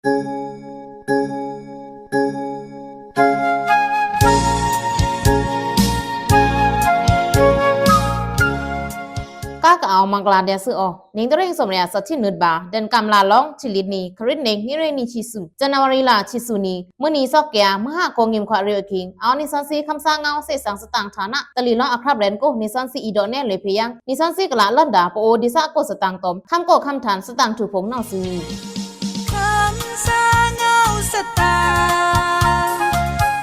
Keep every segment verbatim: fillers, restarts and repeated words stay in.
ကားကအဝ်မင်္ဂလာႏဆူအီု နွေဦးတော်လှန်ရေး ဆယ့်နှစ်နှစ်ပြည့် ဒိန်ကမ်ႏလလောင်း ချစ်လိတ်နံ ခရစ်နှစ် နှစ်ရင်းနှစ်ဆံဆူ ဇန်နဝါရီလ ဆံဆူနံ မွိုင်းနံ သော့ကႅ မဟာကိုငိမ်ခွါရေအိုက်ခင် အဝ်နွေဦးဆန်းသီး ခမ်းသားငဝ်းသ့စံုင်စတံင်ဌာန တလီလောင်းအခရပ်လန်ကို နွေဦးဆန်းသီးအီဒီးနဲလွေဖဲယင်း နွေဦးဆန်းသီးကလာ်လန်ဒါ ပအိုဝ်ဒွေသကိုက်စတံင်တွမ် ခမ်းကိုခမ်းထန်စတံင်ထူပ်ဖုံႏနဝ်ꩻသွူ။ ခမ်းသားငဝ်းစတံင်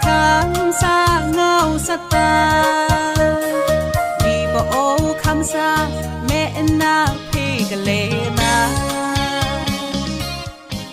ခမ်းသားငဝ်းစတံင် ဒ်ပအိုဝ်ခမ်းသား မဲအနါဖေကလဲၤနါ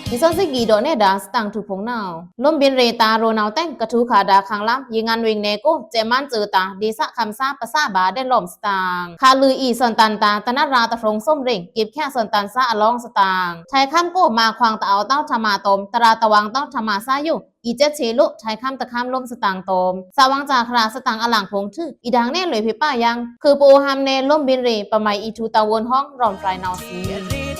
နွေဦးဆန်းသီးကအီဒီးနဲဒါ စတံင်ထူပ်ဖုံႏနဝ်ꩻ။ လုမ်းဗဉ်ရေတာရိုနဝ်တဲင် ကထူခါဒါခန်လမ်း ရေငန်ဝိင်နယ်ကို စဲ့မန်းစဵုတာ ဒွေသခမ်းသား ပသာဗာဒဲန်လွမ်စတံင် ခလွေအီသွဉ်တန်တာ တနတ်ရာတဖြုံႏသုမ်ရင် ကပ်ဖြာသွဉ်တန်သားအလောင်းစတံင် ထဲင်ခမ်းကို မခွါတအဝ်တောင်းထမာတွမ် တရာတဝင်တောင်းထမာသားယို အီစဲ့သေလို ထဲင်ခမ်းတခမ်းလုမ်းစတံင်တွမ် သဝင်စာခရာစတံင်အလင်ဖုံႏထွူ အီဒင်နဲလွေဖဲပယင်း ခုပအိုဝ်ဟံးနဲလုမ်းဗဉ်ရေ ပမိုင်အီထူတဝုံဟွံ ရွမ်ဖြိုင်နဝ်ꩻသွူ။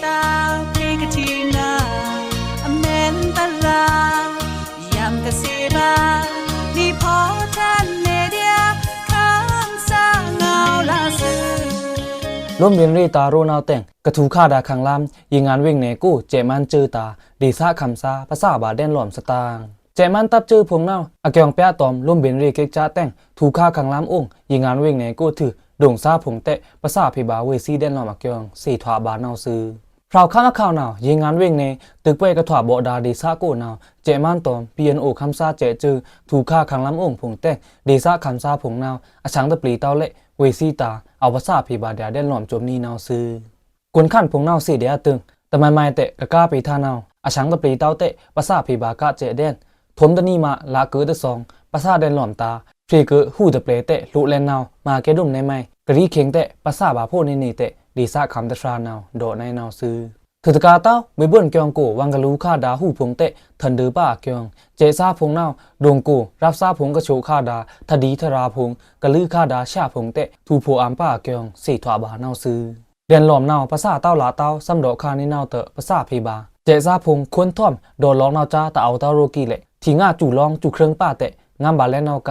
လုမ်းဗဉ်ရေတာရိုနဝ်တဲင် ကထူခါဒါခန်လမ်း ရေငန်ဝိင်နယ်ကို စဲ့မန်းစဵုတာ ဒွေသခမ်းသား ပသာဗာဒဲန်လွမ်စတံင် စဲ့မန်းတပ်စဵုဖုံႏနဝ် အကျိုင်ပျားတွမ် လုမ်းဗဉ်ရေကက်ချာတဲင် ထူခါခန်လမ်းအိုင် ရေငန်ဝိင်နယ်ကိုထွူ ဒိုင်သားဖုံႏတဲ ပသာဖေဗာဝေသီးဒဲန်လွမ်အကျိုင် သေထွာဗာနဝ်ꩻသွူ။ ဖြောက်ခမ်းအခဝ်နဝ် ရေငန်ဝိင်နယ် တိုပ်ကွဲးကထွာဗော်ဒါဒွေသကိုက်နဝ် စဲ့မန်းတွမ် ပီအန်အိုခမ်းသားစဲ့စဵု ထူခါခန်လမ်းအိုင်ဖုံႏတဲင် ဒွေသခမ်းသားဖုံႏနဝ် အသင်တပျီတဝ်းလဲ့ ဝေသီးတာ အဝ်ပသာဖေဗာဒျာဒဲန်လွမ်စူမ်နံနဝ်ꩻသွူ။ ကွန်ခန်ဖုံႏနဝ်သေဒျာတွင် တမံမံတဲကကားပေထါနဝ် အသင်တပျီတဝ်းတဲ ပသာဖေဗာကစဲ့ဒဲန် ထွမ်တနံမလကုတသွင် ပသာဒဲန်လွမ်တာ ဖြေကုဟုတပျဲတဲ လိုပ်လဲန်နဝ် မၤကဲဒုံနဲမံ ကရီခိင်တဲ ပသာဗာဖိုနဲနံတဲ ဒွေသခမ်းတသြာနဝ် ဒေါ်နဲနဝ်ꩻသွူ။ ထုတကာတဝ် မွေဗွန်ကျိုင်ကို ဝင်ကလူခါဒါဟုဖုံႏတဲ ထန်ဒုပအကျိုင် စဲ့သားဖုံႏနဝ် ဒိုင်ကို ရပ်သားဖုံႏကဆိခါဒါ ထဒီထရာဖုံႏ ကလူခါဒါသြာဖုံႏတဲ ထူဖိုအံပအကျိုင် သေထွာဗာနဝ်ꩻသွူ။ ဒဲန်လွမ်နဝ် ပသာတဝ်းလတဝ်း သံဒေါ်ခါနဲနဝ်တဲ ပသာဖေဗာ စဲ့သားဖုံႏ ခွန်ထွမ် ဒေါ်လောင်နဝ်ကြား တအဝ်တဝ်းရိုးကီးလဲ့ ထီငါစူလောင်စူချိုင်ပတဲ ငမ်းဗာလဲန်နဝ်က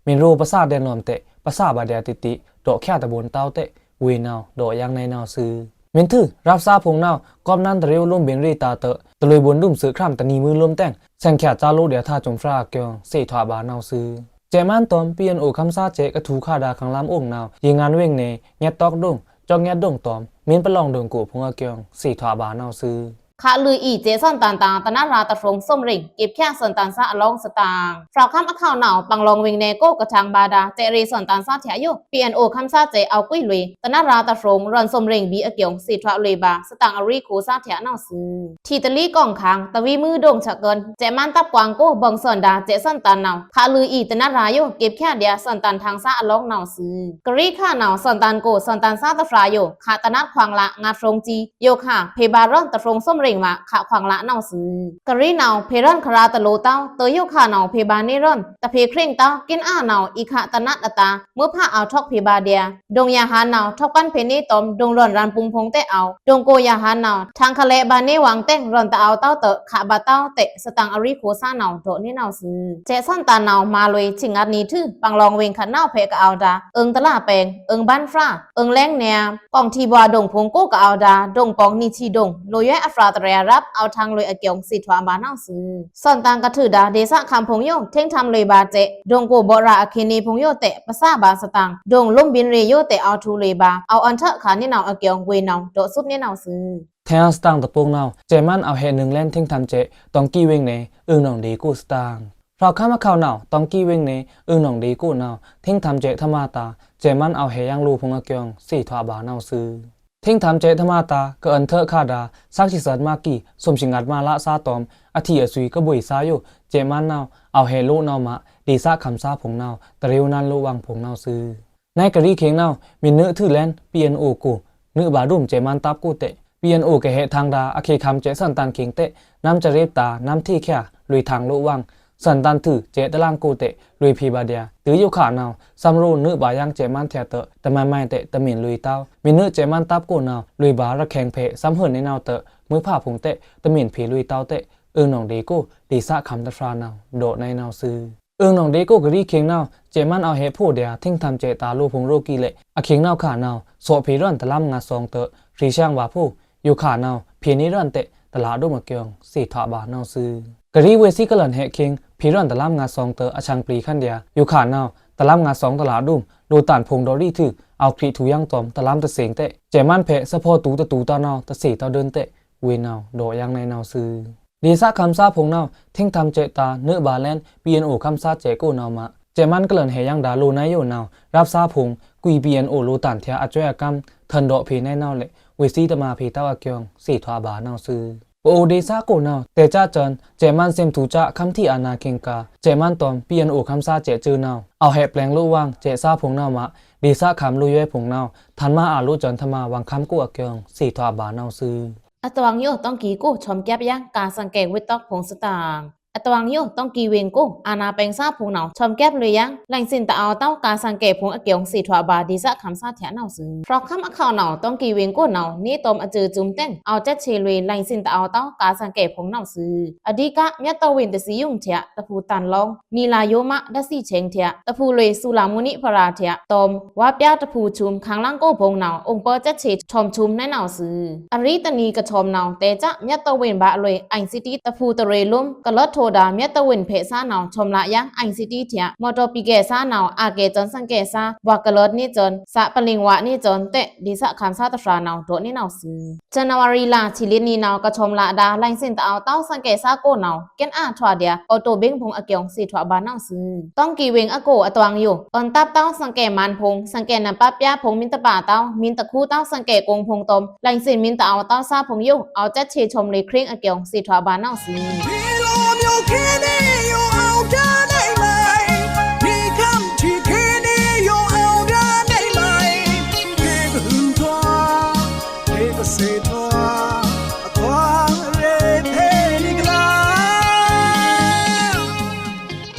မ့ၢ်ရိုပသာဒဲန်လွမ်တဲ ပသာဗာဒျာတတီ ဒေါ်ချာတဘုံတဝ်းတဲ ဝေနဝ် ဒေါ်ယင်းနဲနဝ်ꩻသွူ။ မုန်ထွူ ရပ်သားဖုံႏနဝ် ကောပ်နန်းတရေဝ်လုမ်းဗဉ်ရေတာတဲ တလွေဗွန်ဒုံသွူခရမ်တနံမွိုးလုမ်းတဲင် သင်ချာစလိုဒျာထါစူမ်ဖြါအကျိုင် သေထွာဗာနဝ်ꩻသွူ။ စဲ့မန်းတွမ် ပီအန်အိုခမ်းသားစဲ့ ကထူခါဒါခန်လမ်းအိုင်နဝ် ရေငန်ဝိင်နယ် ငဲတ်တောက်ဒိုင် ကျောက်ငဲတ်ဒိုင်တွမ် မင်းပလောင်ဒိုင်ကိုဖုံႏအကျိုင် သေထွာဗာနဝ်ꩻသွူ။ ခလွေအီစဲ့သွဉ်တန်တာ တနတ်ရာတဖြုံႏသုမ်ရင် ကပ်ဖြာသွဉ်တန်သားအလောင်းစတံင် ဖြောက်ခမ်းအခဝ်နဝ် ပင်လောင်ဝိင်နယ်ကို ကထင်ဗာဒါ စဲ့ရေသွဉ်တန်သားထျာယို ပီအန်အိုခမ်းသားစဲ့ အဝ်ကွီလွေ တနတ်ရာတဖြုံႏ ရွမ်သုမ်ရင်ဗီအကျိုင် သေထွာလွေဗာ စတံင်အရီခိုသားထျာနဝ်ꩻသွူ။ ထီတလီကောင်ခင် တဝီမွိုးဒိုင်သကိုင် စဲ့မန်းတပ်ကွင်ကို ဘိုင်သွဉ်ဒါ စဲ့သွဉ်တန်နဝ် ခလွေအီတနတ်ရာယို ကပ်ဖြာဒျာသွဉ်တန်ထင်သားအလောင်းနဝ်ꩻသွူ။ ကရီခနဝ် သွဉ်တန်ကို သွဉ်တန်သားတသြာယို ခတနတ်ခွင်လ ငါဖြုံႏသီး ယိုခ ဖေဗာရွမ်တဖြုံႏသုမ်ရင်မ ခခွင်လနဝ်ꩻသွူ။ ကရီနဝ် ဖေရွမ်ခရာတလိုတဝ်း တယိုခနဝ် ဖေဗာနဲရွမ် တဖေခရင်တဝ်း ကင်အာနဝ် အီခတနတ်အတာ မွိုးဖအဝ်ထောက်ဖေဗာဒျာ ဒိုင်ယဟန်နဝ် ထောက်ပံ့ဖေနဲတွမ် ဒိုင်ရွမ်ရန်ပုင်ဖုံႏတဲအဝ် ဒိုင်ကိုယဟန်နဝ် ထင်ခလဲဗာနဲဝင်တဲင် ရွမ်တအဝ်တဝ်းတဲ ခဗာတဝ်းတဲ စတံင်အရီခိုသားနဝ် ဒေါ်နဲနဝ်ꩻသွူ။ စဲ့သွဉ်တန်နဝ် မလွေ သီငတ်နံထွူ ပင်လောင်ဝိင်ခနဝ် ဖေကအဝ်ဒါ အိုင်တလပင် အိုင်ဗန်းဖြါ အိုင်လဲင်နျာ ကောင်ထီဗွာဒိုင်ဖုံႏကိုကအဝ်ဒါ ဒိုင်ပေါင်နံချီဒိုင် လိုယွဲအဖြါတရဲရပ် အဝ်ထင်လွေအကျိုင် သေထွာဗာနဝ်ꩻသွူ။ သွဉ်တန်ကထုဒါ ဒွေသခမ်းဖုံႏယို ထင်ထမ်းလွေဗာစဲ့ ဒိုင်ကိုဗော်ရာအခီနဲဖုံႏယိုတဲ ပသာဗာစတံင် ဒိုင်လုမ်းဗဉ်ရေယိုတဲ အဝ်ထူလွေဗာ အဝ်အန်ထခါနဲနဝ်အကျိုင် ဝေနဝ် ဒေါ်သုပ်နဲနဝ်ꩻသွူ။ ထျာစတံင်တပုင်နဝ် စဲ့မန်းအဝ်ဟဲနုင်လဲန် ထင်ထမ်းစဲ့ တောင်ကြီးဝိင်နယ် အိုင်နောင်ဒေကိုစတံင် ဖြောက်ခမ်းအခဝ်နဝ် တောင်ကြီးဝိင်နယ် အိုင်နောင်ဒေကိုနဝ် ထင်ထမ်းစဲ့ထမတာ စဲ့မန်းအဝ်ဟဲယင်းလိုဖုံႏအကျိုင် သေထွာဗာနဝ်ꩻသွူ။ ထင်ထမ်းစဲ့ထမတာ ကအန်ထခါဒါ သက္ကစီသွဉ်မကီ သုမ်သီငတ်မလသားတွမ် အထီအသွီကဘွေသားယို စဲ့မန်းနဝ် အဝ်ဟဲလိုနဝ်မ ဒွေသခမ်းသားဖုံႏနဝ် တရေဝ်နန်လိုဝင်ဖုံႏနဝ်ꩻသွူ။ နဲကရီခိင်နဝ် မီးနွိုက်ထွူလဲန် ပီအန်အိုကို နွိုက်ဗာဒုံစဲ့မန်းတပ်ကိုတဲ ပီအန်အိုကဟဲထင်ဒါ အခီခမ်းစဲ့သွဉ်တန်ခိင်တဲ နမ်းစရဲပ်တာ နမ်းထေချာ လွေထင်လိုဝင် သွဉ်တန်ထွူ စဲ့တလင်ကိုတဲ လွေဖေဗာဒျာ တယိုခနဝ် သမ်ရိုနွိုက်ဗာယင်းစဲ့မန်းထျာတဲ တမံမံတဲ တမံလွေတဝ်း မီးနွိုက်စဲ့မန်းတပ်ကိုနဝ် လွေဗာရခဲင်ဖေ သမ်ဟိုနဲနဝ်တဲ မွိုးဖဖုံႏတဲ တမံဖေလွေတဝ်းတဲ အွိုင်ႏနောင်ႏဒေႏကို ဒေႏသခံႏတဖြားနဝ်ꩻ ဒေါ့ꩻနဲနဝ်ꩻသွူ။ အွိုင်ႏနောင်ႏဒေႏကို ကရီးခေင်နဝ်ꩻ စဲ့ꩻမန်းအဝ်ႏဟဲ့ဖိုꩻဒျာႏ ထိင်းထမ်စဲ့ꩻတာႏလိုꩻဖိုင်ႏရို့ꩻကီးလꩻ အခေင်နဝ်ꩻခါနဝ်ꩻ သော့ꩻဖေႏရွဉ်တလမ်းငါသွင်တဵာꩻ ရေရှမ်းဗာႏဖိုꩻ ယိုခါနဝ်ꩻ ဖေႏနေရွဉ်တဲ တလꩻဒုမ်အကျိုင်း သေထွာဘၣ်နဝ်ꩻသွူ။ ကရီးဝေ့ꩻသီးကလန်ဟဲ့ခေင် ဖေႏရွဉ်တလမ်းငါသွင်တဵာꩻ အဆင်ꩻပျီႏခန်းဒျာႏ ယိုခါနဝ်ꩻ တလမ်းငါသွင်တလꩻဒုမ် လိုꩻတန်ဖိုင်ႏဒေါ့ꩻရီထွူ အဝ်ႏချေꩻထူႏယင်ႏတွမ် တလမ်းတသ့င်တဲ စဲ့ꩻမန်းဖဲ့ꩻ သဖော်တူႏတတူႏတဝ်းနဝ်ꩻ တသ့ꩻတောဒိုင်းတဲ ဝေနဝ်ꩻ ဒေါ့ꩻယင်ႏနဲနဝ်ꩻသွူ။ ဒေႏသခံႏသားဖိုင်ႏနဝ်ꩻ ထိင်းထမ်စဲ့ꩻတာႏ နွေꩻဗာႏလဲဉ် ပီအီအီု ခမ်းသားစဲ့ꩻကိုနဝ်ꩻမး စဲ့ꩻမန်းကလန်ဟဲ့ယင်ဒျာႏ လိုꩻနုဲင်းယိုနဝ်ꩻ ရပ်သားဖိုင်ႏ ကွီပီအီအီ လိုꩻတန်ထျꩻ အစွဲအကမ်း ထွန်ဒေါ့ꩻဖေႏနဲနဝ်ꩻလꩻ ဝေ့ꩻသီးတမာဖေႏတဝ်းအကျိုင်း သေထွာဘၣ်နဝ်ꩻသွူ။ ပအိုဝ်ႏဒေႏသကိုနဝ်ꩻ တဲꩻကျားစွန် စဲ့ꩻမန်းသဵင်ꩻထူꩻကျား ခမ်းထီဢဏာခေင်ꩻက စဲ့ꩻမန်းတွမ် ပီအီအီ ခမ်းသားစဲ့ꩻစွူနဝ်ꩻ အဝ်ႏဟဲ့ပျဲင်လိုဝ်ဝွင် စဲ့ꩻသားဖိုင်ႏနဝ်ꩻမး ဒေႏသခံႏလိုဝ်ယွဲဖိုင်ႏနဝ်ꩻ ထန်မါအလိုꩻစွန်ထမါ ဝင်ႏခမ်းကိုအကျိုင်း သေထွာဘၣ်နဝ်ꩻသွူ။ အတဝၢင်ယို တောင်ႏကီကို ထွမ်ႏကျပ်ယင်ႏ ကာႏသင်ꩻကဲ့ꩻဝိတ်ꩻတောက်ဖိုင်ႏသတင်ꩻ၊ အတဝၢင်ယို တောင်ႏကီဝေင်ႏကို အဏာပိုင်သားဖိုင်ႏနဝ်ꩻ ထွမ်ႏကျပ်လိုဝ်ယင်ႏ လိုင်ꩻစင်ꩻတအဝ်ႏတဝ်း ကာႏသင်ꩻကဲ့ꩻဖိုင်ႏအကျိုင်း သေထွာဘၣ် ဒေႏသခံႏသားထျꩻနဝ်ꩻသွူ။ ဖြောင့်ခမ်းအခေါင်နဝ်ꩻ တောင်ႏကီဝေင်ႏကိုနဝ်ꩻ နေတွမ်အစွိုꩻစွုမ်တဲင် အဝ်ႏစက်ꩻဆီလွေꩻ လိုင်ꩻစင်ꩻတအဝ်ႏတဝ်း ကာႏသင်ꩻကဲ့ꩻဖိုင်ႏနဝ်ꩻသွူ။ အဓိက မျက်တော်ဝင်တဆံယုမ်ထျꩻ တဖူꩻတန်လောင်း နီလာယိုမး ဒတ်သီးချင်ထျꩻ တဖူလွေꩻ စူလာမုနိပရာထျꩻ တွမ်ႏ ဝါပျားတဖူꩻစွုမ် ခမ်းလင်ကိုဖိုင်ႏနဝ်ꩻ အိုင်ပၢစက်ꩻဆီထွမ်ႏစွုမ်နဲနဝ်ꩻသွူ။ အရီတနံၤကထွမ်ႏနဝ်ꩻ တဲꩻကျားမျက်တော်ဝင်ဗာႏလွေꩻ အိင်စီတီ တဖူတရေႏလိုမ်း ကလတ်ꩻထိုဒါႏ မျက်တော်ဝင်ဖဲ့ꩻသားနဝ်ꩻ ထွမ်ႏလယင်ႏ အိင်စီတီထျꩻ မော်တော်ပိကဲသားနဝ်ꩻ အာꩻကဲစွန်သင်ꩻကဲသား ဗွာႏကလတ်ꩻနေစွန် သꩻပလင်ꩻဝꩻနေစွန်တဲ ဒေႏသခံႏသားတဖြားနဝ်ꩻ ဒေါ့ꩻနဲနဝ်ꩻသွူ။ ဇန်နဝါရီလဆံလစ်နံၤနဝ်ꩻ ကထွမ်ႏလဒါ လိုင်ꩻစင်ꩻတအဝ်ႏတဝ်း သင်ꩻကဲသားကိုနဝ်ꩻ ကဲန်အာထွာဒျာႏ အော်တိုဘိန်းဖိုင်ႏအကျိုင်း သေထွာဘᩣ်နဝ်ꩻသွူ။ တောင်ႏကီဝေင်ႏအကို အတဝၢင်ယို အွဉ်ႏတပ်ꩻတဝ်း သင်ꩻကဲမန်းဖိုင်ႏ သင်ꩻကဲနပပ်ꩻပြားဖိုင်ႏ မီးတပါတဝ်း မီးတခူးတဝ်း သင်ꩻကဲကုင်ဖိုင်ႏတွမ်ႏ လိုင်ꩻစင်ꩻမီးတအဝ်ႏတဝ်းသားဖိုင်ႏယို အဝ်ႏစက်ꩻဆီထွမ်ႏလွေꩻ ခရင်းအကျိုင်း သေထွာဘᩣ်နဝ်ꩻသွူ။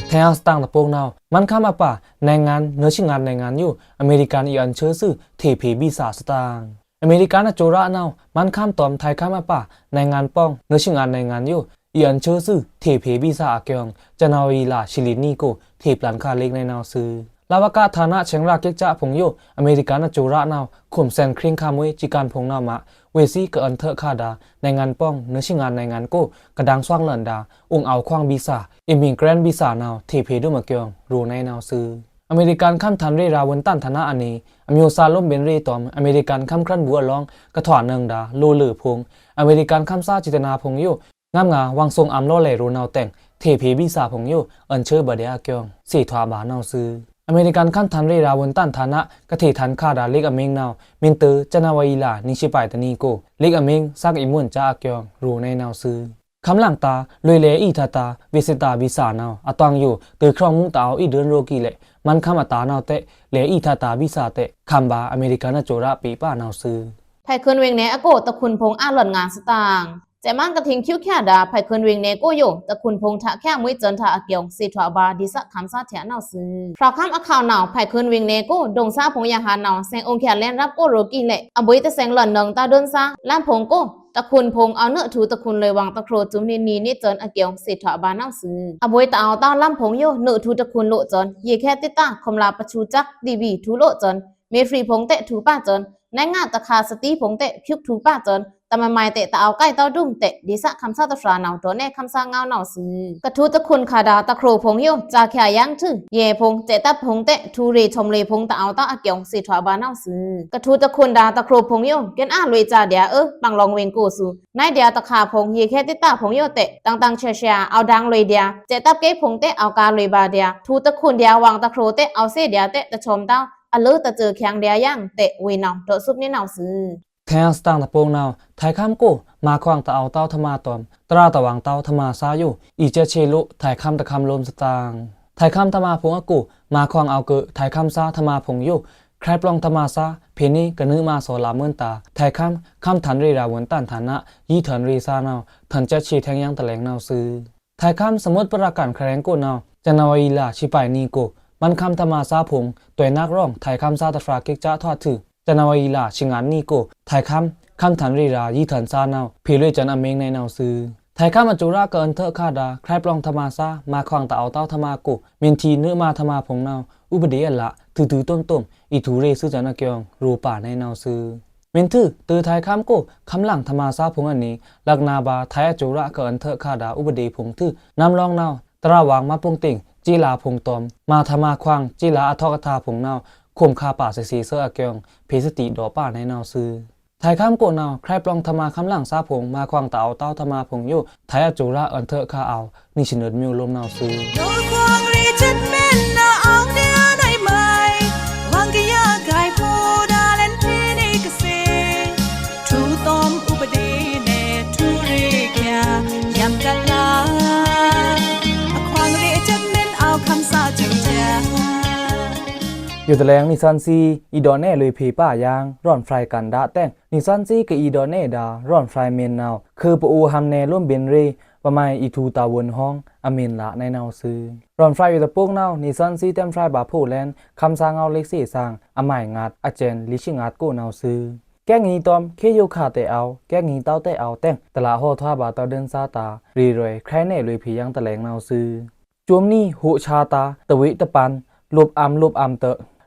ထျောင်းစတန်တပိုင်နဝ်ꩻ မန်းခမ်းအပါ နိုင်ငံနွေးဆံငါးနိုင်ငံယို အမေရိကန်အီအွဉ်ဆှိုးသွူ ထေꩻဖေႏဗီစာသတင်ꩻ။ အမေရိကန်အစိူဝ်းရနဝ်ꩻ မန်းခမ်းတွမ် ထိုင်ခမ်းအပါ နိုင်ငံပေါင်းနွေးဆံငါးနိုင်ငံယို အီအွဉ်ဆှိုးသွူ ထေꩻဖေႏဗီစာအကျိုင်း ဇန်နဝါရီလဆံလစ်နံၤကို ထေꩻပျန်ခါလစ်နဲနဝ်ꩻသွူ။ လဝကဌာနဆင်ꩻရာဂစ်စဖိုင်ႏယို အမေရိကန်အစိူဝ်းရနဝ်ꩻ ခုမ်စဲန်ႏခရင်းခါမွေး စည်းကမ်းဖိုင်ႏနဝ်ꩻမး ဝေ့ꩻသီးကအွဉ်ထွဲခါဒါ နိုင်ငံပေါင်းနွေးဆံငါးနိုင်ငံကို ကဒင်သွင်လန်ဒါ အိုင်အောဝ်ႏခွင့်ဗီစာ immigrantဗီစာနဝ်ꩻ ထေꩻဖေႏဒုမ်အကျိုင်း ရိုꩻနဲနဝ်ꩻသွူ။ အမေရိကန်ခမ်းထန်ရေရာႏဝုန်တန်ဌာနအနွေ အမျိုးသားလိုမ်းဗဉ်ႏရေတွမ်ႏ အမေရိကန်ခမ်းခြွဉ်ဘူအလောင်း ကထွာနွံဒါ လိုꩻလွေꩻဖိုင်ႏ အမေရိကန်ခမ်းသားစေတနာဖိုင်ႏယို ငမ်းငါဝွင်သွင်အမ်လောလဲရိုနဝ်တဲင် ထေꩻဖေႏဗီစာဖိုင်ႏယို အွဉ်ဆှိုးဗဒျာအကျိုင်း သေထွာဘၣ်နဝ်ꩻသွူ။ အမေရိကန်ခမ်းထန်ရေရာႏဝုန်တန်ဌာန ကထေꩻထန်ခါဒါ လစ်အမ့င်းနဝ်ꩻ မီးတဝ်း ဇန်နဝါရီလနွေဆံပါယ်တနံၤကို လစ်အမ့င်း သင်ꩻအီႏမုန်ႏစာအကျိုင်း ရိုꩻနဲနဝ်ꩻသွူ။ ခမ်းလင်တာႏ လွေꩻလဲအီႏထတ်တာႏ ဗီဇစ်တာႏဗီစာနဝ်ꩻ အတဝၢင်ယို တိုဝ်းခြွင်ꩻမူးတအောဝ်အီႏဒိုင်းရိုးကီးလဲ့ မန်းခမ်းအတာနဝ်ꩻတဲ လဲအီႏထတ်တာႏဗီစာတဲ ခမ်းဗာႏ အမေရိကန်အစိူဝ်းရပေပါနဝ်ꩻသွူ။ ဖဲခုန်ဝေင်ႏနယ်အကို တခုန်ဖိုင်ႏအာလွတ်ငါသတင်ꩻ၊ စဲ့ꩻမန်းကထိင်ႏချူးချာဒါ ဖဲခုန်ဝေင်ႏနယ်ကိုယို တခုန်ဖိုင်ႏထျာချာမွေးစွန်ထျာအကျိုင်း သေထွာဘၣ် ဒေႏသခံႏသားထျာနဝ်ꩻသွူ။ ဖြောင့်ခမ်းအခေါင်နဝ်ꩻ ဖဲခုန်ဝေင်ႏနယ်ကို ဒိုင်သားဖိုင်ႏယဟန်နဝ်ꩻ သင်ꩻအိုင်ႏချျာလဲဉ်ရပ်ကိုရိုးကီးလဲ့ အဗွေတသင်ႏလွန်နွံသားဒိုင်သား လမ်းဖိုင်ႏကို တခုန်ဖိုင်ႏ အဝ်ႏနွော်ထူတခုန်လွေꩻဝွင်ႏတခရိုꩻစွုမ်နေနေစွန်အကျိုင်း သေထွာဘၣ်နဝ်ꩻသွူ။ အဗွေတအောဝ်ႏတဝ်းလမ်းဖိုင်ႏယို နွော်ထူတခုန်လိုꩻစွန် ရေခဲသစ်သား ခွန်လပသူစပ်း တီဗီထူလိုꩻစွန် မေဖြီဖိုင်ႏတဲထူပါစွန် နဲင်ငါတခါသတီဖိုင်ႏတဲဖြုတ်ထူပါစွန် တမမိုင်တဲတအောဝ်ႏကိုက်တဝ်းဒုမ်တဲ ဒေႏသခံႏသားတဖြာနဝ်ꩻ ဒေါ့ꩻနဲခမ်းသားငေါနဝ်ꩻသွူ။ ကထူတခုန်ခါဒါ တခရိုꩻဖိုင်ႏယို စာချာယင်ႏထွူ ယဲဖိုင်ႏ စဲ့ꩻတပ်ဖိုင်ႏတဲ ထူရေထွမ်ႏလွေꩻဖိုင်ႏတအောဝ်ႏတဝ်းအကျိုင်း သေထွာဘၣ်နဝ်ꩻသွူ။ ကထူတခုန်ဒါ တခရိုꩻဖိုင်ႏယို ကဲန်အာလွေꩻစာဒျာႏ အဵုပ် ပင်လောင်ဝေင်ကိုသူ နဲဒျာႏတခါဖိုင်ႏ ရေခဲသစ်သားဖိုင်ႏယိုတဲ တင်တင်ဆှာဆှာ အဝ်ႏဒင်လွေꩻဒျာႏ စဲ့ꩻတပ်ကေးဖိုင်ႏတဲ အဝ်ႏကားလွေꩻဗာႏဒျာႏ ထူတခုန်ဒျာႏဝွင်ႏတခရိုꩻတဲ အဝ်ႏသေဒျာႏတဲ တထွမ်ႏတဝ်း အလွော်တစွိုးချင်ဒျာႏယင်တဲ ဝေနဝ်ꩻ ဒေါ့ꩻသွုပ်းနဲနဝ်ꩻသွူ။ ထျောင်းစတန်တပိုင်နဝ်ꩻ ထိုင်ခမ်းကို မၤခွင်ႏတအောဝ်ႏတဝ်းထမါတွမ် တြႃးတဝင်ႏတဝ်းထမါသားယို အီႏစဲးဆေလို ထိုင်ခမ်းတခမ်းလိုမ်းသတင်ꩻ။ ထိုင်ခမ်းထမါဖိုင်ႏအကို မၤခွင်ႏအဝ်ႏကွိုက် ထိုင်ခမ်းသားထမါဖိုင်ႏယို ခြိုက်ပျွင်ႏထမါသား ဖေႏနေကနုမါသော်လမုၼ်း တႃ ထိုင်ခမ်း ခမ်းထန်ရေꩻရာႏဝုန်တန်ဌာန ယီထွန်ရေꩻသားနဝ်ꩻ ထွန်စဲးဆေထဲင်ယင်တလဲင်နဝ်ꩻသွူ။ ထိုင်ခမ်း သမုတ်ပရာကန်ခရင်ကိုနဝ်ꩻ ဇန်နဝါရီလဆံပါယ်နွံကို မန်းခမ်းထမါသားဖိုင်ႏ တွဲနက်ရောင် ထိုင်ခမ်းသားတဖြာကစ်စထွာထွူ ဇန်နဝါရီလဆံငါနွံကို ထိုင်ခမ်း ခမ်းထန်ရေꩻရာႏယီထွန်သားနဝ်ꩻ ဖေႏလွေꩻစွန်အမ့င်းနဲနဝ်ꩻသွူ။ ထိုင်ခမ်းအႏစိုရကအွဉ်ႏထၢခါဒါ ခြိုင်းပလွင်ထမꩻသား မꩻခွင်ꩻတအဝ်ႏတဝ်းထမꩻကို မုင်ထီႏနွေꩻမꩻထမꩻဖိုင်ႏနဝ်ꩻ ဥပဒေအလꩻ တိုꩻတိုꩻတုမ်တုမ် အီႏထူႏရေꩻသွူသင်ꩻအကျိုင်း ရေꩻပါနဲဝ်ꩻသွူ။ မုင်ထီႏ ထိုင်ခမ်းကို ခမ်းလင်ထမꩻသားဖိုင်ႏအနွေ လက်နာဗာႏ ထိုင်အႏစိုရကအွဉ်ႏထၢခါဒါ ဥပဒေဖိုင်ႏထွူ နမ်းလောင်းနဝ်ꩻ တရဝင်မꩻပုင်ႏတိင် ကျေးလါဖိုင်ႏတွမ် မꩻထမꩻခွင်ꩻ ကျေးလါအထွက်အတာဖိုင်ႏနဝ်ꩻ ခုမ်ခါပါသေသေသွူအကျိုင်း ဖေႏသတိဒေါ့ပါနဲနဝ်ꩻသွူ။ ထိုင်ခမ်းကိုနဝ်ꩻ ခြိုင်းပလွင်ထမꩻ ခမ်းလင်သားဖိုင်ႏ မꩻခွင်ꩻတအဝ်ႏတဝ်းထမꩻဖိုင်ႏယို ထိုင်အႏစိုရအွဉ်ႏထၢခါအဝ်ႏ နီသွဉ်းနွတ်မျိုးလောမ်နဝ်ꩻသွူ။ ယိုတလဲင်နီသွဉ်းသီး အီႏဒေါ့နဲလွေꩻဖေႏပါယိုင် ရွဉ်ဖြိုင်ႏကန်ဒါတဲင် နီသွဉ်းသီးကအီႏဒေါ့နဲဒါ ရွဉ်ဖြိုင်ႏမုဉ်နဝ်ꩻ ခွိုꩻပအိုဝ်ႏဟံႏနယ် လွံ့ꩻဗဉ်ႏရေꩻ ပမုင်ꩻအီႏထူႏတာဝန်ဟွောင်း အမုဉ်လꩻနဲနဝ်ꩻသွူ။ ရွဉ်ဖြိုင်ႏယိုတပုတ်နဝ်ꩻ နီသွဉ်းသီးတဲင်ဖြိုင်ႏဗာႏဖိုလန် ခမ်းသားငေါက်ꩻလစ်သေသင် အမိုင်ငတ် အကျဉ်း လေးဆယ့်ငတ်ကိုနဝ်ꩻသွူ။ ကဲငီးတွမ် ခေယိုခါတဲအဝ်ႏ ကဲငီးတဝ်းတဲအဝ်ႏတဲင် တလးဟောထွာဗာႏတဝ်းဒိုင်းသားတာ ရေꩻရွယ် ခြိုင်းနယ်လွေꩻဖေႏယိုင်တလဲင်နဝ်ꩻသွူ။ စွမ်းနည်းဟောက်ဆာတာ တဝေးတပန် လုပ်ꩻအံႏလုပ်ꩻအံႏတ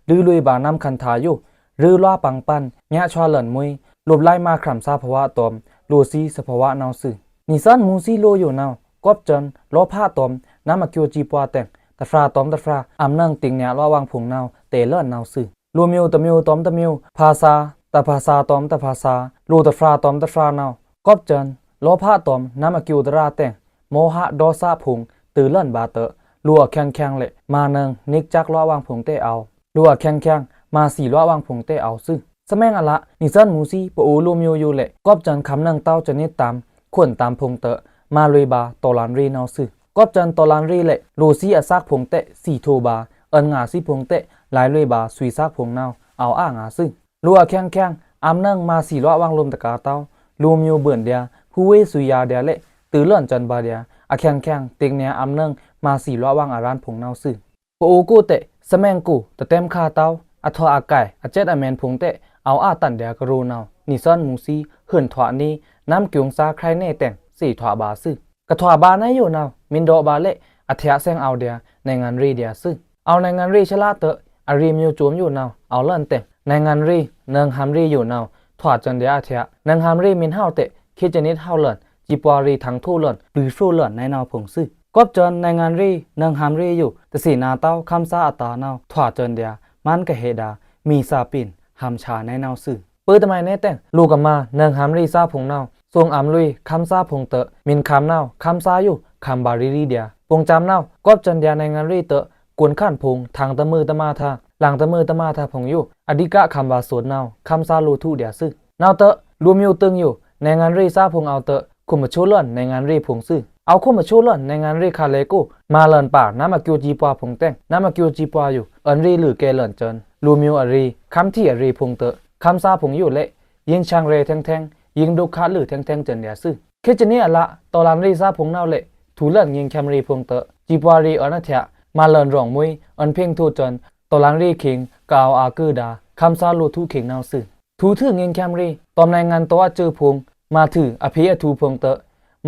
လိုꩻလွေꩻဗာႏနမ်းခန်ႏတာယို ရွိုးလွားပင်ပန် မျꩻဆွာလွဉ်မွေး လုပ်ꩻလိုင်းမꩻခြံသာဖဝတွမ် လိုꩻသီးသဖဝနဝ်ꩻသွူ။ နီသွဉ်းမူသီးလိုယိုနဝ်ꩻ ကွပ်စွန် လောဖတွမ် နမ်းအကျိုးကြေးပွားတဲင် တဖြာတွမ်တဖြာ အံႏနွောင်တင်နျꩻလွဝ်ꩻဝင်ဖိုင်ႏနဝ်ꩻ တဲလွဉ်နဝ်ꩻသွူ။ လိုမျိုးတစ်မျိုးတွမ်တစ်မျိုး ဘာသာတစ်ဘာသာတွမ်တစ်ဘာသာ လိုꩻတဖြာတွမ်တဖြာနဝ်ꩻ ကွပ်စွန် လောဖတွမ် နမ်းအကျိုးတရာတဲင် မောဟဒေါသဖိုင်ႏ တိုဝ်လွဉ်ဗာႏတ လိုꩻအချက်ချက်လက် မုင်နွောင် နစ်ချက်လွဝ်ꩻဝင်ဖိုင်ႏတဲအဝ်ႏ လိုꩻအချက်ချက် မုင်သီးလွဝ်ꩻဝင်ဖိုင်ႏတဲအဝ်ႏသွူ။ သမိုင်းအလ နီသွဉ်းမူသီး ပအိုဝ်ႏလိုမျိုးယိုလဲ့ ကွပ်စွန် ခမ်းနွောင်တဝ်းစနစ်တမ်း ခွဉ်တမ်းဖိုင်ႏတ မုင်လွေꩻဗာႏ တော်လှန်ရေးနဝ်ꩻသွူ။ ကွပ်စွန် တော်လှန်ရေးလက် လိုꩻသီးအစက်ဖိုင်ႏတဲ သီးထိုဗာႏ အွဉ်ငါသီးဖိုင်ႏတဲ လိုင်းလွေꩻဗာႏ သွေးစက်ဖိုင်ႏနဝ်ꩻ အဝ်ႏအာငါသွူ။ လိုꩻအချက်ချက် အံႏနွောင် မုင်သီးလွဝ်ꩻဝင်လိုမ်ႏတကာတဝ်း လိုမျိုးဗဉ်ႏဒျာ ဖူဝေးသွေးယါဒျာလဲ့ တိုဝ်လွဉ်စွဉ်ဗာႏဒျာ အချက်ချက် တင်နျꩻအံႏနွောင် မုင်သီးလွဝ်ꩻဝင်အရန်ဖိုင်ႏနဝ်ꩻသွူ။ ပအိုဝ်ႏကိုတဲ သမိုင်းကို တတဲမ်းခါတဝ်း အထွာအကိုင် အချက်အမဲန်ဖိုင်ႏတဲ အဝ်ႏအာတန်ဒျာကရိုနဝ်ꩻ နီသွဉ်းမူသီး ဟိုင်ထွာနွေး နမ်းကျိုင်းသားခြိုင်းနယ်တဲင် သေထွာဗာႏသွူ။ ကထွာဗာႏနဲယိုနဝ်ꩻ မုဉ်ဒေါ့ဗာႏလဲ့ အထျꩻဆဲင်အဝ်ႏဒျာ နိုင်ငံရေးဒျာသွူ။ အဝ်ႏနိုင်ငံရေးဆလတ အရေးမျိုးစုံယိုနဝ်ꩻ အဝ်ႏလွဉ်တဲင် နိုင်ငံရေး နွောင်ဟမ်းရေးယိုနဝ်ꩻ ထွာစွဉ်ဒျာအထျꩻ နွောင်ဟမ်းရေးမုဉ်ဟဝ်တဲ ခေတ်စနစ်ဟဝ်လွဉ် ကြေးပွားရေး ထောင်ထိုးလွဉ် ပျူစောလွဉ် နဲနဝ်ꩻဖိုင်ႏသွူ။ ကွပ်စွန် နိုင်ငံရေး နွောင်ဟမ်းရေးယို တသီးနာတဝ်း ခမ်းသားအတာနဝ်ꩻ ထွာစွဉ်ဒျာ မုင်ကဟဲဒါ မီးစာပင် ဟမ်းဆာနဲနဝ်ꩻသွူ။ ပဵုတမုဲင်နဲတဲင် လိုꩻကမုင် နွောင်ဟမ်းရေးသားဖိုင်ႏနဝ်ꩻ သွင်အံႏလွေꩻ ခမ်းသားဖိုင်ႏတ မုဉ်ခမ်းနဝ်ꩻ ခမ်းသားယို ခမ်းဗာႏရီရီဒျာ ပုံစံနဝ်ꩻ ကွပ်စွန်ဒျာ နိုင်ငံရေးတ ကွဉ်ခန့်ဖိုင်ႏ ထင်တမွေးတမတာ လင်တမွေးတမတာဖိုင်ႏယို အဓိက ခမ်းဗာႏသွဉ်နဝ်ꩻ ခမ်းသားလိုꩻထုဒျာသွူ။ နဝ်ꩻတ လိုမျိုးတစ်မျိုးယို နိုင်ငံရေးသားဖိုင်ႏအဝ်ႏတ ခုမ်ပချိုးလွဉ် နိုင်ငံရေးဖိုင်ႏသွူ။ အဝ်ခုမ်ပချိုးလွဉ် နိုင်ငံရေးခါလဲကို မုင်လွဉ်ပါ နမ်းအကျိုးကြေးပွားဖိုင်ႏတဲင် နမ်းအကျိုးကြေးပွားယို အွဉ်ရေးလိုꩻကဲလွဉ်စွဉ် လိုမျိုးအရေး ခမ်းထီအရေးဖိုင်ႏတ ခမ်းသားဖိုင်ႏယိုလဲ့ ယဉ်ချမ်းရေးထဲင်ထဲင် ယဉ်ဒုက္ခလိုꩻထဲင်ထဲင်စွဉ်ဒျာသွူ။ ခေတ်စနစ်အလ တော်လှန်ရေးသားဖိုင်ႏနဝ်ꩻလဲ့ ထူလွဉ်ငိုင်ချမ်းရေးဖိုင်ႏတ ကြေးပွားရေးအွဉ်အထျꩻ မုင်လွဉ်ရောင်မွေး အွဉ်ဖျိင်ထိုစွဉ် တော်လှန်ရေးခင် ကအဝ်ႏအာကိုဒါ ခမ်းသားလိုꩻထုခင်နဝ်ꩻသွူ။ ထူထွုငိုင်ချမ်းရေး တွမ်နိုင်ငံတော်အကျိုးဖိုင်ႏ မုင်ထွုအဖေအထူဖိုင်ႏတ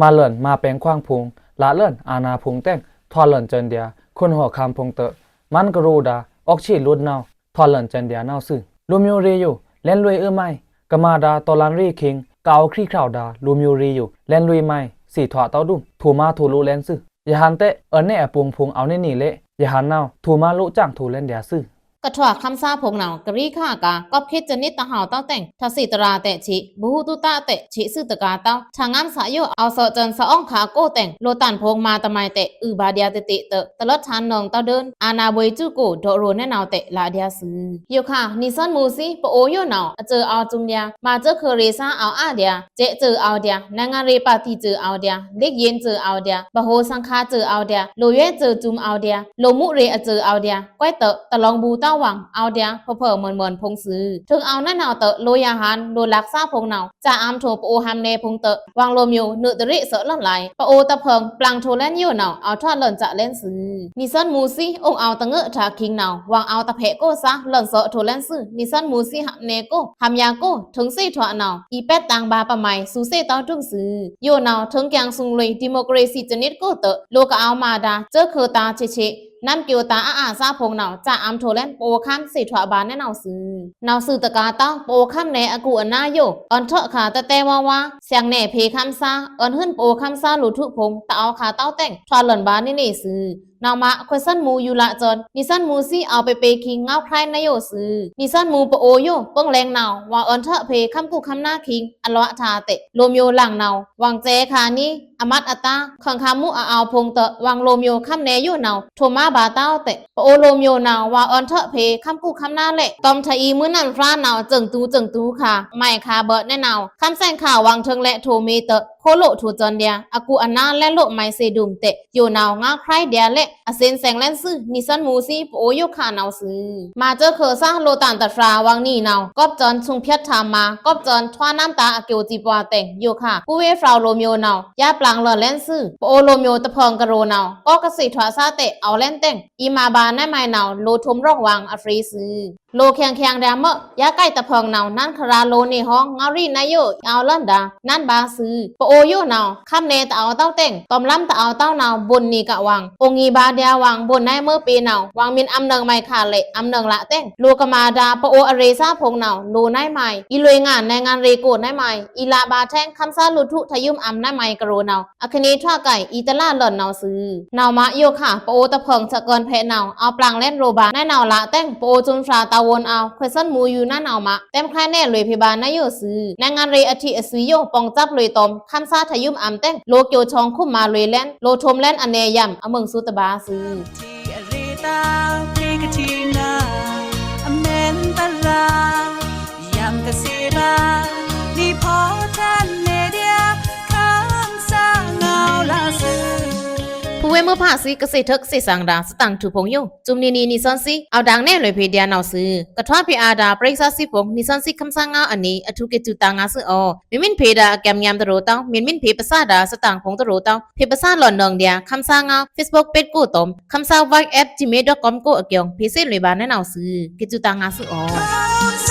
မုင်လွဉ်မုင်ပဲင်ခွင်ဖိုင်ႏ လလွဉ်အာဏာဖိုင်ႏတဲင် ထွာလွဉ်စွဉ်ဒျာ ခွဉ်ဟော်ခမ်းဖိုင်ႏတ မုင်ကရိုဒါ အောက်ခြေလွတ်နဝ်ꩻ ထွာလွဉ်စွဉ်ဒျာနဝ်ꩻသွူ။ လိုမျိုးရေးယို လင်းလွေအွဉ်မိုင်း ကမတာ တော်လှန်ရေးခင် ကအဝ်ႏခြိုက်ခြောက်ဒါ လိုမျိုးရေးယို လင်းလွေမိုင်း သေထွာတဝ်းဒုမ် ထိုမါထိုလိုလင်းသွူ။ ရဟန်းတဲ အွဉ်နဲ့အပုံဖိုင်ႏ အဝ်ႏနေနေလဲ့ ရဟန်းနဝ်ꩻ ထိုမါလိုစံထိုလင်းဒျာသွူ။ ကထွာခမ်းသားဖိုင်ႏနဝ်ꩻ ကရီခါက ကွပ်ခေတ်စနစ်တဟဝ်တဝ်းတဲင် ထသီတရာတဲချေ ဗဟုသုတတဲချေသွူတကာတဝ်း ထငမ်းသယို အဝ်သော့စွဉ်သအောင်ခါကိုတဲင် လိုတန်ဖိုင်ႏမုင်တမုဲင်တဲ အုဗာႏဒျာတတဲတ တလွတ်ထန်နောင်တဝ်းဒိုင်း အာဏာဗိုလ်ချုပ်ကို ဒေါ်ရိုနဲနဝ်တဲ လဒျာသွူ။ ယိုခါ နီသွဉ်းမူသီး ပအိုဝ်ႏယိုနဝ်ꩻ အစၢꩻအဝ်ႏစုံဒျာ မုင်စၢꩻခရစ်သားအဝ်ႏအာဒျာ စဲးစၢꩻအဝ်ႏဒျာ နိုင်ငံရေးပါတီစၢꩻအဝ်ႏဒျာ လက်ယဉ်စၢꩻအဝ်ႏဒျာ ဗဟိုသင်္ဃစၢꩻအဝ်ႏဒျာ လိုရွဲစၢꩻစုံအဝ်ႏဒျာ လိုမှုရေးအစၢꩻအဝ်ႏဒျာ ကွဲတ တလောင်ဘူတ အဝ်ႏဝွင် အဝ်ႏဒျာႏ ဖုဖု မွန်မွန်ဖုံႏသွူ။ ထိုင်အဝ်ႏနဝ်ꩻတဲ လိုႏယဟန် လိုႏလဝ်ꩻသားဖုံႏနဝ်ꩻ စံမ်းထူႏ ပအိုဝ်ႏဟံႏနယ်ဖုံႏတဲ ဝွင်လိုꩻယိုနွိုꩻတရေ့ သွော့လွဉ်လါ ပအိုဝ်ႏတဖုံႏ ပလံင်ထူႏလဲဉ်ယိုနဝ်ꩻ အဝ်ႏထွတ်လွဉ်စဲ့လဲဉ်သွူ။ နီသွဉ်းမူႏသီး ဥုင်အဝ်ႏတငိုက်ꩻထာႏခိင်နဝ်ꩻ ဝွင်အဝ်ႏတဖဲ့ꩻကိုꩻသား လွဉ်သွော့ထူႏလဲဉ်သွူ။ နီသွဉ်းမူႏသီး ဟံႏနယ်ကို ဟံႏယွင်ကို ထိုင်သွေ့ထွတ်နဝ်ꩻ အီႏပက်တန်ဗာႏပမိုင် သွူသေတောင်းတုံးသွူ။ ယိုနဝ်ꩻ ထိုင်ကျင်သွုင်လွေꩻ ဒီမိုကရေစီစနစ်ကိုတဲ လိုꩻကအဝ်ႏမဒါ စွော့ခိုတာႏချေချေ နမ်းကျိုတာႏအါအါႏသားဖုံႏနဝ်ꩻ စံမ်းထူႏလဲဉ် ပအိုဝ်ႏခမ်းသွေ့ထွတ်ဗာႏနဝ်ꩻသွူ။ နဝ်ꩻသွူတကာႏတဝ်း ပအိုဝ်ႏခမ်းနယ်အကူအနါယို အွဉ်ထွတ်ခါႏတတဲဝါဝါ သွင်နယ်ဖေႏခမ်းသား အွဉ်ဟုဉ်ပအိုဝ်ႏခမ်းသား လိုꩻထုဖုံႏ တအောဝ်ႏခါႏတဝ်းတဲင် ထွတ်လွဉ်ဗာႏနေနေသွူ။ နဝ်ꩻမး ခွေသွဉ်းမူႏယိုလꩻစွဉ် နီသွဉ်းမူႏသီး အဝ်ႏပေပေခိင် ငဝ်းခြိုင်းနဝ်ꩻယိုသွူ။ နီသွဉ်းမူႏပအိုဝ်ႏယို ပိုင်လင်နဝ်ꩻ ဝွင်အွဉ်ထွတ်ဖေႏ ခမ်းကူခမ်းနာႏခိင် အလွတ်ꩻထာႏတဲ လိုꩻယိုလင်နဝ်ꩻ ဝွင်စဲခါႏနီ အမတ်အတာႏ ခွင်ႏခါႏမူႏအအောဝ်ႏဖုံႏတဲ ဝွင်လိုꩻယိုခမ်းနယ်ယိုနဝ်ꩻ ထူႏမါဗာႏတဝ်းတဲ ပအိုဝ်ႏလိုꩻယိုနဝ်ꩻ ဝွင်အွဉ်ထွတ်ဖေႏ ခမ်းကူခမ်းနာႏလဲ့ တွမ်ထအီႏမွိုးနံꩻဖြါနဝ်ꩻ စွင်ꩻတူစွင်ꩻတူခါႏ မုဲင်ꩻခါႏဗိုက်နဝ်ꩻ ခမ်းသွဉ်းခါႏဝွင်ထိုင်လဲ့ ထူႏမေးတဲ ခိုးလိုꩻထူႏစွဉ်ဒျာႏ အကူအနါလဲ့လိုꩻ မုဲင်ꩻသေဒုမ်တဲ ယိုနဝ်ꩻ ငဝ်းခြိုင်းဒျာႏလဲ့ အသွဉ်းသင်လဲဉ်သွူ နီသွဉ်းမူႏသီး ပအိုဝ်ႏယိုခါႏနဝ်ꩻသွူ။ မꩻစွော့ခိုတာႏ လိုꩻတန်တဖြာႏ ဝွင်နီနဝ်ꩻ ကွပ်စွဉ် သွုင်ဖြတ်ထာႏမါ ကွပ်စွဉ် ထွားနမ်းတာႏအကျိုးစည်းပွားတဲင် ယိုခါႏ ပူဝေးဖြောင့်လိုꩻယိုနဝ်ꩻ ယပ်ꩻပလံင်လွဉ်လဲဉ်သွူ။ ပအိုဝ်ႏလိုꩻယိုတဖုံႏကရိုနဝ်ꩻ ကောကသွေ့ထွတ်သားတဲ အဝ်ႏလဲဉ်တဲင် အီႏမဒါနဝ်ꩻမုဲင်နဝ်ꩻ လိုꩻထုမ်ႏရော့ꩻဝွင်အဖြေသွူ။ လိုꩻခင်ခင်ဒျာႏမွဲ ယွတ်ꩻကိုက်တဖုံႏနဝ်ꩻ နန်းခရာလိုꩻနေဟောင်း ငေါရံနယို အဝ်ႏလွဉ်ဒါ နန်းဗာႏသွူ။ ပအိုဝ်ႏယိုနဝ်ꩻ ခမ်းနယ်တအောဝ်ႏတဝ်းတဲင် တွမ်လမ်းတအောဝ်ႏတဝ်းနဝ်ꩻ ဗိုလ်နေကဝ်ဝွင် အိုင်ငီႏဗာႏဒျာႏဝွင် ဗိုလ်နေမွဲပေနဝ်ꩻ ဝွင်မီႏအမနုဲင်မုဲင်ခါႏလဲ့ အမနုဲင်လꩻတဲင် လိုꩻကမဒါ ပအိုဝ်ႏအရေႏသားဖုံႏနဝ်ꩻ လိုꩻနဝ်ꩻမုဲင် အီႏလွေꩻငါ နိုင်ငံရေးကို နဝ်ꩻမုဲင် အီႏလဗာႏထဲင် ခမ်းသားလိုꩻထုထယုမ်အမ်နဝ်ꩻမုဲင်ကရိုနဝ်ꩻ အခန့ထွတ်ကိုက် အီႏတလလွဉ်နဝ်ꩻသွူ။ နဝ်ꩻမးယိုခါႏ ပအိုဝ်ႏတဖုံႏ သကွန်ဖဲနဝ်ꩻ အဝ်ႏပလံင်လဲဉ်လိုꩻဗာႏနဝ်ꩻလꩻတဲင် ပအိုဝ်ႏသွုင်ဖြာႏတဝုန်အဝ်ႏ ခွေသွဉ်းမူႏယိုနဝ်ꩻမး တဲမ်းခြိုင်းနယ်လွေꩻဖေႏဗာႏနဝ်ꩻယိုသွူ။ နိုင်ငံရေးအထီးအသွေရော့ꩻ ပေါင်ႏစပ်လွေꩻတွမ် ခမ်းသားထယုမ်အမ်တဲင် လိုꩻကျိုးချွံးခွုမ်မါလွေꩻလဲဉ် လိုꩻထုမ်ႏလဲဉ်အနယ်ယမ် အမုင်သွူတဗာႏသွူ။ ဖူဝေးမွိုးဖါသီး ကသ့ꩻထုးကသ့ꩻသင်ဒါႏ သတင်ꩻထူꩻဖုံႏယို စွမ်ႏနီနီနီသွဉ်းသီး အဝ်ႏဒါႏနယ်လွေꩻဖေႏဒျာႏနဝ်ꩻသွူ။ ကထွားဖေႏအာဒါႏ ပရိသတ်သီးဖုံႏ နီသွဉ်းသီးခမ်းသားငဝ်းအနွိုင်ꩻ အထူးက့ꩻစူꩻတ᩻ငါသွူ။ မီႏမီႏဖေႏဒါႏအကဲမ်းငမ်းတရူးတဝ်း မီႏမီႏဖေႏပသဒါႏ သတင်ꩻဖုံႏတရူးတဝ်း ဖေႏပသလွဉ်နုဲင်ဒျာႏ ခမ်းသားငဝ်း Facebook pageကိုတွမ် ခမ်းသား WhatsApp gmail dot comကိုအကျုံႏ ဖေႏသွဉ်းလွေꩻဗာႏနဝ်ꩻသွူ။ က့ꩻစူꩻတ᩻ငါသွူ။